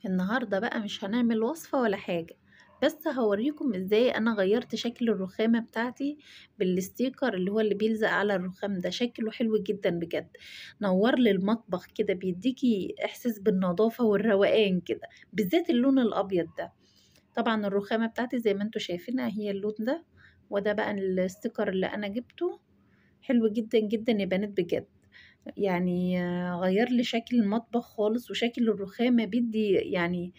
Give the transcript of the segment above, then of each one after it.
النهاردة بقى مش هنعمل وصفة ولا حاجة، بس هوريكم ازاي انا غيرت شكل الرخامة بتاعتي بال sticker اللي هو اللي بيلزق على الرخام ده. شكله حلو جدا بجد، نور لي المطبخ كده، بيديكي احساس بالنظافة والروقان كده، بالذات اللون الابيض ده. طبعا الرخامة بتاعتي زي ما انتوا شايفينها هي اللون ده، وده بقى ال sticker اللي انا جبته، حلو جدا جدا يا بنات بجد. يعني غير لي شكل المطبخ خالص، وشكل الرخامة بيدي يعني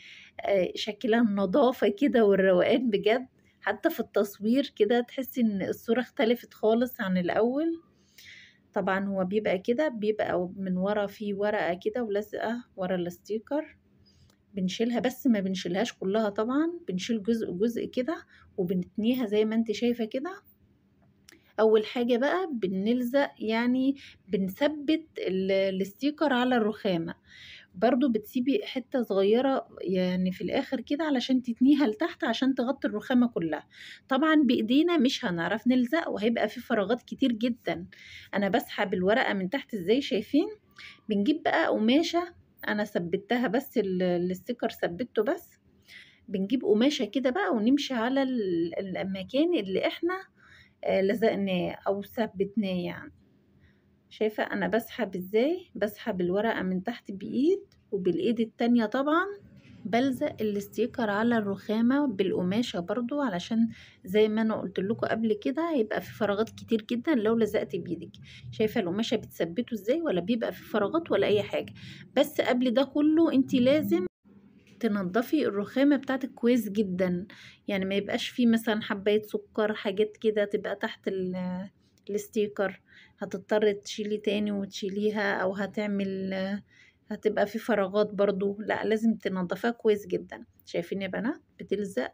شكلها النظافة كده والروقان بجد. حتى في التصوير كده تحسي ان الصورة اختلفت خالص عن الاول. طبعا هو بيبقى كده، بيبقى من ورا في ورقة كده ولازقة ورا ال sticker، بنشيلها بس ما بنشيلهاش كلها طبعا، بنشيل جزء جزء كده وبنتنيها زي ما انت شايفة كده. اول حاجة بقى بنلزق، يعني بنثبت ال sticker على الرخامة، برضو بتسيبي حتة صغيرة يعني في الاخر كده علشان تتنيها لتحت عشان تغطي الرخامة كلها. طبعا بايدينا مش هنعرف نلزق وهيبقى في فراغات كتير جدا. انا بسحب الورقة من تحت ازاي شايفين. بنجيب بقى قماشة، انا ثبتها بس ال sticker ثبته بس، بنجيب قماشة كده بقى ونمشي على المكان اللي احنا لزقناه او ثبتناه. يعني شايفة انا بسحب ازاي، بسحب الورقة من تحت بايد، وبالايد التانية طبعا بلزق ال sticker على الرخامة بالقماشة برضو، علشان زي ما انا قلت لكم قبل كده هيبقى في فراغات كتير جدا لو لزقت بايدك. شايفة القماشة بتثبته ازاي، ولا بيبقى في فراغات ولا اي حاجة. بس قبل ده كله انتي لازم تنضفي الرخامة بتاعتك كويس جدا، يعني ما يبقاش فيه مثلا حباية سكر حاجات كده تبقى تحت ال sticker، هتضطر تشيلي تاني وتشيليها، او هتبقى في فراغات برضو. لا لازم تنضفيها كويس جدا. شايفين يا بنات بتلزق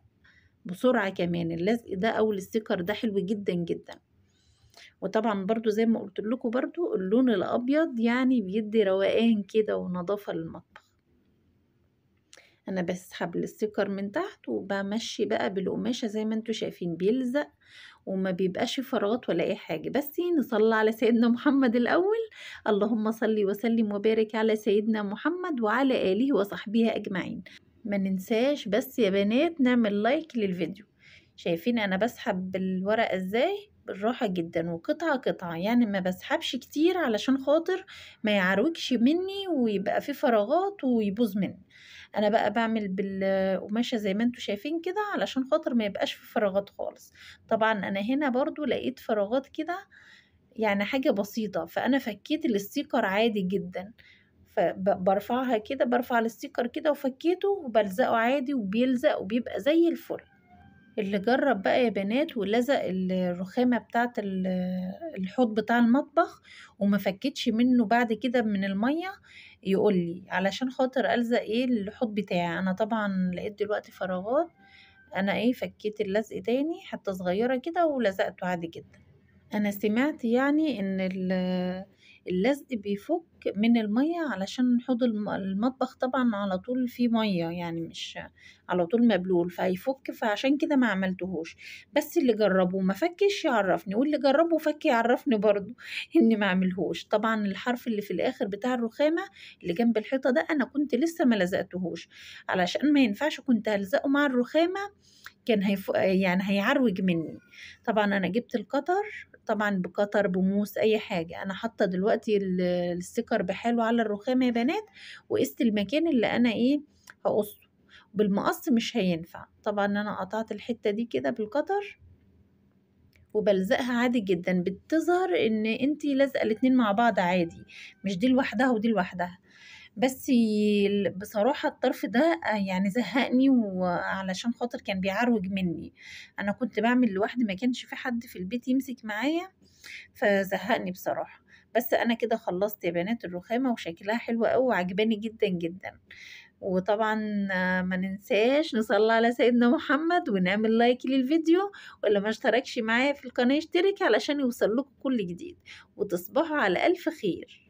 بسرعة كمان، اللزق ده او ال sticker ده حلو جدا جدا. وطبعا برضو زي ما قلت لكم برضو اللون الابيض يعني بيدي روقان كده ونظافة للمطبخ. انا بسحب ال sticker من تحت وبمشي بقى بالقماشة زي ما انتوا شايفين، بيلزق وما بيبقاش فراغات ولا اي حاجة. بس نصلي على سيدنا محمد الاول، اللهم صل وسلم وبارك على سيدنا محمد وعلى اله وصحبه اجمعين. ما ننساش بس يا بنات نعمل like للفيديو. شايفين انا بسحب الورقة ازاي بالراحة جدا وقطعة قطعة، يعني ما بسحبش كتير علشان خاطر ما يعروجش مني ويبقى في فراغات ويبوظ مني. انا بقى بعمل بالقماشة زي ما انتوا شايفين كده علشان خاطر ما يبقاش في فراغات خالص. طبعا انا هنا برضو لقيت فراغات كده، يعني حاجة بسيطة، فانا فكيت ال sticker عادي جدا، فبرفعها كده، برفع ال sticker كده وفكيته وبلزقه عادي وبيلزق وبيبقى زي الفل. اللي جرب بقى يا بنات ولزق الرخامة بتاعت الحوض بتاع المطبخ وما فكتش منه بعد كده من المية يقول لي، علشان خاطر ألزق ايه الحوض بتاعي. انا طبعا لقيت دلوقتي فراغات، انا ايه فكيت اللزق تاني حتة صغيرة كده ولزقته عادي جدا. انا سمعت يعني ان اللزق بيفك من المية علشان حوض المطبخ طبعا على طول فيه مية، يعني مش على طول مبلول فهيفك، فعشان كده ما عملتهوش. بس اللي جربه ما فكش يعرفني، واللي جربه فك يعرفني برضو اني ما عملهوش. طبعا الحرف اللي في الاخر بتاع الرخامة اللي جنب الحيطة ده انا كنت لسه ما لزقتهوش، علشان ما ينفعش كنت هلزقه مع الرخامة كان يعني هيعروج مني. طبعا انا جبت ال cutter، طبعا ب cutter بموس اي حاجة. انا حاطه دلوقتي ال sticker بحاله على الرخامه يا بنات، وقست المكان اللي انا ايه هقصه بالمقص، مش هينفع. طبعا انا قطعت الحتة دي كده بال cutter وبلزقها عادي جدا، بتظهر ان انتي لازقه الاتنين مع بعض عادي، مش دي لوحدها ودي لوحدها. بس بصراحة الطرف ده يعني زهقني، وعلشان خاطر كان بيعروج مني، انا كنت بعمل لوحدي ما كانش في حد في البيت يمسك معايا، فزهقني بصراحة. بس انا كده خلصت يا بنات الرخامة وشكلها حلو قوي وعجباني جدا جدا. وطبعا ما ننساش نصلي على سيدنا محمد ونعمل like للفيديو، واللي ما اشتركش معايا في القناة يشترك علشان يوصل لكم كل جديد. وتصبحوا على الف خير.